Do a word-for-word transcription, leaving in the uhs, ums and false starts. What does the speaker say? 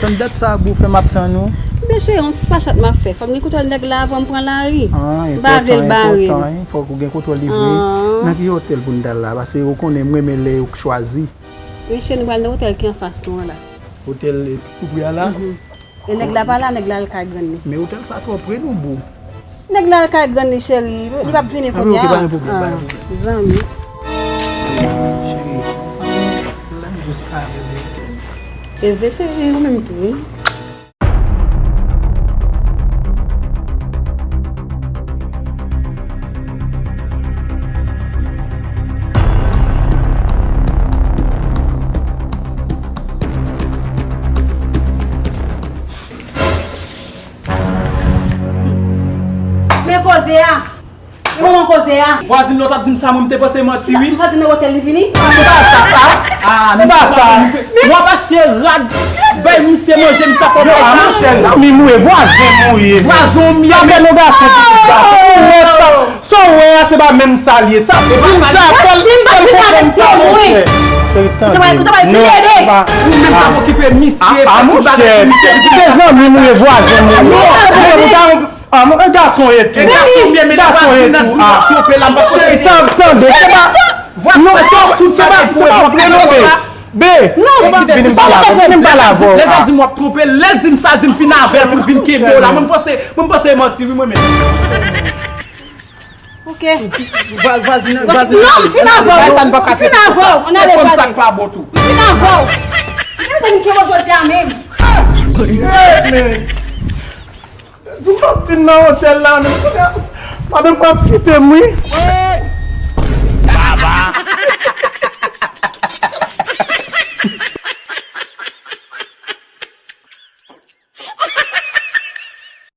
Konn dat sa, boo, fè m ap tann ou. Ebyen cheri, yon ti pachat m ap fè. Fò m gen kontwòl nèg la avan m pran lari. Ah, m pa vle l bare m. Enpòtan, enpòtan, wi. Fòk ou gen kontwòl li vre. Ah. Nan ki otèl pou n t al la? Paske ou konnen m renmen lè yo chwazi. Wi cheri, nou pral nan otèl ki anfas nou an la. Otèl, eh, tou pre a la? Mhm. E nèg la pa la, nèg la al kay grann li. Men otèl sa twò pre nou, boo. Nèg la al kay grann li, cheri. Li p ap vini kounye a. Ah, men ok, pa gen pwoblèm, pa gen pwoblèm. Zanmi. Cheri, lè m jis ale. E vre, cheri, ou menm tou, wi. Men koze a! Kòman koze a? Vwazin nan w t ap di m sa, mwen, m te panse manti, wi. Ou pa di nan otèl li vini? Ah, ah, ah, ah, ah, misye pa vle fè. W ap achte rad, bay misye manje, misye ap fè w bay sa. Monchè, zanmi m ou ye, vwazen m ou ye. Vwazen w m ye. Sa fè nou gason pitit gason. Ou wè sa, sa w wè a, se pa menm sa l ye. Sa, di m sa, fè l, fè l konprann sa, monchè. Cheri, tande. Ou menm k ap okipe misye, fè tout bagay pou misye. Se zanmi m ou ye, vwazen m ou ye. Ou ta Ah, mwen, e gason ye tou. E gason m ye, men lè vwazin nan di m w ap twonpe la, m pa konn. Cheri, tan-, tande, se pa, non, se pa, se pa, se pa vle, non, be. Be, non, vin m pale avè w, vin m pale avè w. Lè l ap di m w ap twonpe, lè l di m sa, di m vin avè l pou l vin kenbe w la. Mwen, m panse, mwen, m panse e manti, wi, mwen menm. Ok. Vwa-, vwazin nan, vwazin nan. Non, m fin avè w. Bagay sa nou p ap ka fè. M fin avè w. Ann ale, vwazin. Fòm sa k pa bon tou. M fin avè w. Gade m kenbe w jodi a menm. Hey, man. Di m p ap vin nan otèl la menm kounye a. Madanm mwen ap kite m, wi.